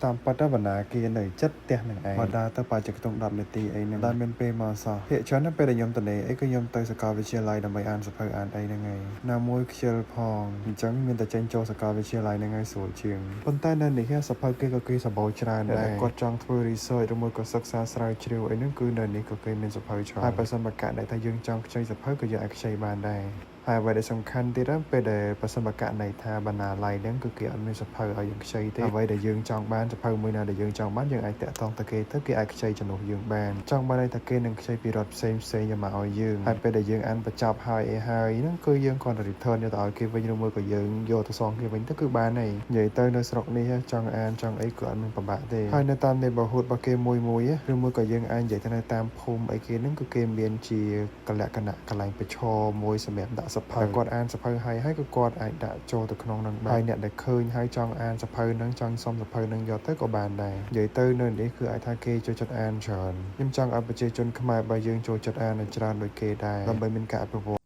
តាមពិតទៅបណ្ណាគារនៅចិត្តផ្ទះនឹងឯងបើដើរទៅប្រហែលជាខ្ទង់10នាទីអីហ្នឹងដែលមានពេលមកសោះភាគច្រើនទៅពេលដែលខ្ញុំទៅនេអីក៏ខ្ញុំទៅសាកលវិទ្យាល័យដើម្បីអានសៀវភៅអានអីហ្នឹងឯងណាមួយខ្ជិលផងអញ្ចឹងមានតែចេញចូលសាកលវិទ្យាល័យហ្នឹងឯងស្រួលជាងប៉ុន្តែនៅនេះសៀវភៅគេក៏គេសម្បូរច្រើនដែរគាត់ចង់ធ្វើ research ឬមួយក៏សិក្សាស្រាវជ្រាវអីហ្នឹងគឺនៅនេះក៏គេមានសៀវភៅច្រើនហើយបើសិនបើករណីថាយើងចង់ខ្ចីសៀវភៅក៏យើងអាចខ្ចីបានដែរហើយអ្វីដែលសំខាន់ទៀតហ្នឹងពេលដែលបើសិនបើករណីថាបណ្ណាល័យហ្នឹងគឺគេអត់មានសៀវភៅឲ្យយើងខ្ចីទេអ្វីដែលយើងចង់បានសៀវភៅមួយណាដែលយើងចង់បានយើងអាចតាក់ទងទៅគេទៅគេអាចខ្ចីជំនួសយើងបានចង់បានន័យថាគេនឹងខ្ចីពីរដ្ឋផ្សេងផ្សេងយកមកឲ្យយើងហើយពេលដែលយើងអានបញ្ចប់ហើយអីហើយហ្នឹងគឺយើងគ្រាន់តែ return យកទៅឲ្យគេវិញឬមួយក៏យើងយកទៅសងគេវិញទៅគឺបានហើយនិយាយទៅនៅស្រុកនេះចង់អានចង់អីគឺអត់មានពិបាកទេហើយនៅតាម neighborhood របស់គេមួយមួយឬមួយក៏យើងអាចនិយាយទៅនៅតាមភូមិអីគេហ្នឹងគឺគេមានជាកលក្ខណៈកន្លែងប្រឈរមួយសម្រាប់ដាក់សៀវភៅគាត់អានសៀវភៅហើយហើយក៏គាត់អាចដាក់ចូលទៅក្នុងហ្នឹងបានហើយអ្នកដែលឃើញហើយចង់អានសៀវភៅហ្នឹងចង់សុំសៀវភៅហ្នឹងយកទៅក៏បានដែរនិយាយទៅនៅនេះគឺអាចថាគេចូលចិត្តអានច្រើនខ្ញុំចង់ឲ្យប្រជាជនខ្មែរបើយើងចូលចិត្តអានឲ្យច្រើនដូចគេដែរដើម្បីមានការអភិវឌ្ឍ។